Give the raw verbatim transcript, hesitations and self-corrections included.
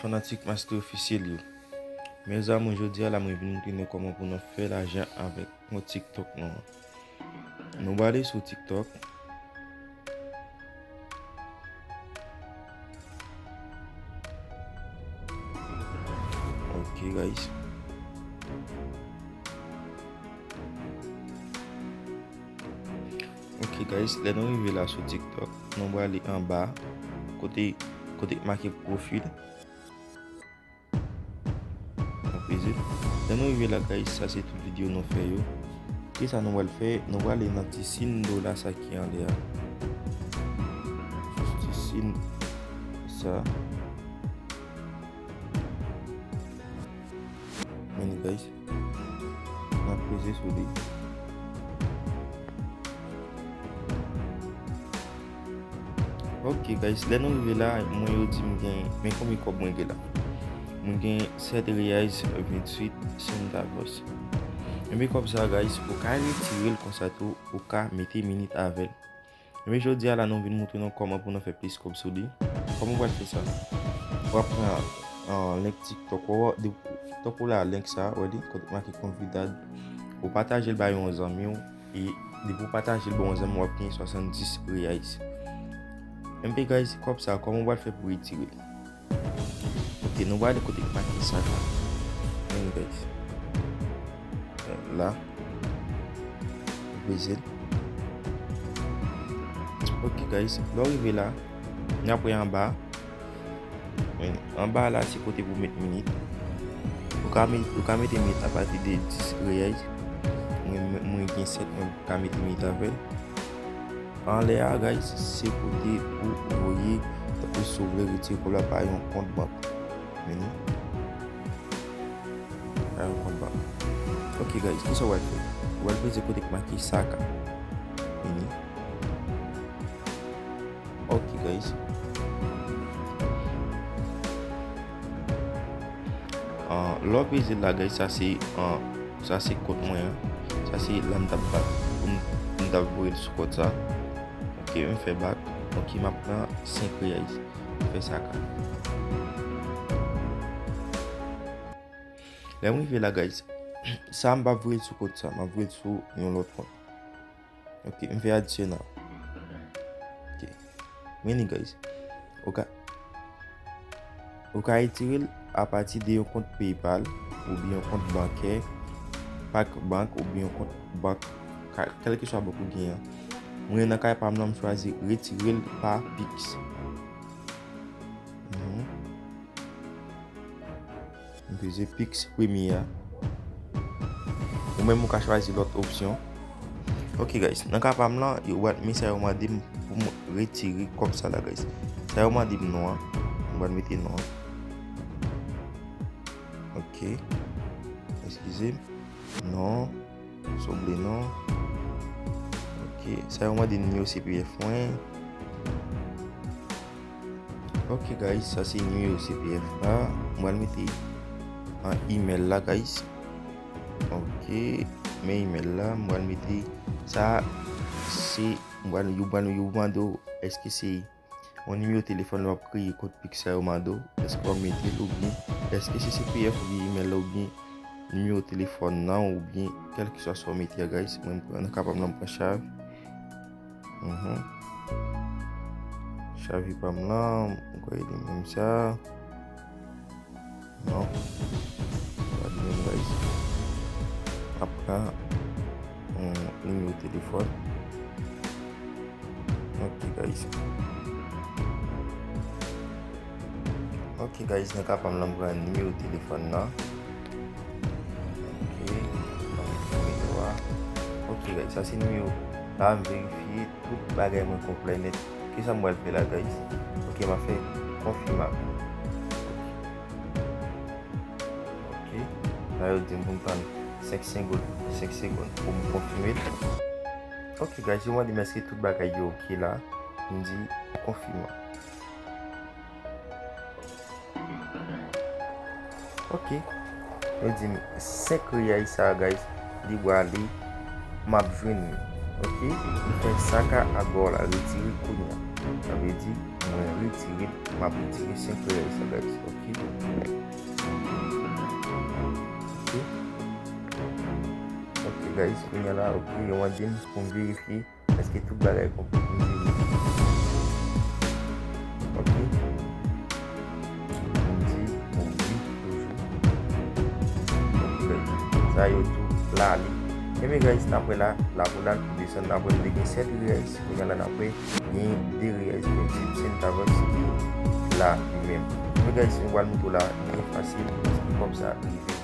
Fanatik Master Officiel yo. Mes amours, jodi a la mwen vin montre nou kòman pou nou fè lajan avèk kont TikTok nou an. Nou prale sou TikTok. Ok, guys. Ok, guys, lè nou rive la sou TikTok, nou prale anba, kote, kote k make pwofil. Nou peze. Lè nou rive la, guys, sa se tout videyo nou fè yo. Kisa nou pral fè? Nou prale nan ti siy dola sa ki anlè a. Ti siy sa. Men li, guys. N ap peze sou li. Ok, guys, lè nou rive la, mwen yo di m gen, men konbyen kòb mwen gen la. Mwen gen sèt reais venntuit centavos. Enben kòb sa, guys, ou ka retire l konsa tou, ou ka mete minit avè l. Enben jodi a la, nou vin montre nou kòman pou nou fè plis kòb sou li. Kòman w pral fè sa? W ap pran, ah, link TikTok ou, de, tankou la, link sa, wè li, kote make convidar. Ou pataje l bay yon zanmi w, e depi w pataje l bay yon zanmi w, w ap gen swasanndis reais. Enben guys, kòb sa, kòman w pral fè pou retire l? Ok, nou prale kote k make sa la. Men guys. La. Ou peze l. Ok, guys. Lè w rive la, n ap wè anba. Men, anba la, se kote pou met minit. Ou ka met, ou ka mete minit apati de dis reais. Mwen, mwen gen sèt, mwen ka mete minit avè l. Anlè a, guys, se kote pou voye, tankou si w vle retire kòb la pa yon kont bank. Vini. Pa yon kont bank. Ok, guys, kisa w pral fè? W pral peze kote k make Saka. Vini. Ok, guys. Ah, lè w peze la, guys, sa se, ah, sa se kont mwen an. Sa se la m t ap bat pou m, pou m t ap voye l sou kont sa. Ok, m fè back. Ok, m ap pran senk reais. M fè Saka. Lè m rive la, guys, sa m p ap voye l sou kont sa. M ap voye l sou yon lòt kont. Ok, m fè adisyonèl. Ok. Vini, guys. Ou ka, ou ka retire l apati de yon kont PayPal, oubyen yon kont bankè, Pac Bank, oubyen yon kont bank, ka, kèlkeswa bank ou genyen an. Mwen nan kay pa m nan, m chwazi retire l pa Pix. Mhm. M peze Pix premye a. Ou menm ou ka chwazi lòt opsyon. Ok guys, nan ka pa m lan, yo bat men sa yo mande m pou m retire kòb sa la guys. Sa yo mande m non an. M pral mete non an. Ok. Eskize m. Non. Souple non. Ok. Sa yo mande nimewo C P F mwen. Ok guys, sa se nimewo C P F la. M pral mete an email la guys. Ok, men email la, m pral mete sa se, m pral, yo pral, yo mande w èske se yon nimewo telefòn lè w ap kreye kont Pix sa yo mande w, èske w ap mete l oubyen èske se C P F oubyen email la oubyen nimewo telefòn nan oubyen kèlkeswa sa w mete a guys. Mwen m pran nan ka pa m lan m pran Xavi. Mhm. Xavi pa m lan, m kwè li menm sa. Non. Pa di menm guys. Ap pran yon nimewo telefòn. Ok guys. Ok guys, nan ka pa m lan m pran nimewo telefòn nan. Ok. Nimewo a. Ok guys, sa se nimewo. La m verifye tout bagay mwen konplè nèt. Kisa m pral fè la guys? Ok, m ap fè konfime. Ok. La yo di m pou m tann senk segonn, senk segonn pou m konfime. Ok guys, yo mande m èske tout bagay yo ok la. M di konfime. Ok. Yo di m senk riyay sa a, guys, li prale, m ap jwenn li. Ok. M fè Saka agora la, retire kounye a. Sa vle di, mwen retire l, m ap retire senk reyèl sa, guys. Ok. Ok. Ok, guys, kounye a la, ok, yo mande m pou m verifye èske tout bagay konplèt, m verifye. Ok. M di, m di toujou. Ok, guys, sa yo tou la li. Ebyen, guys, n ap wè la, la pou la, pou desann, n ap wè nou te gen sèt reyèl. Kounye a la, n ap wè gen de reyèl, menm si Centaverse ki la li menm. Men, guys, nou pral montre w la, byen fasil, kòm sa rive.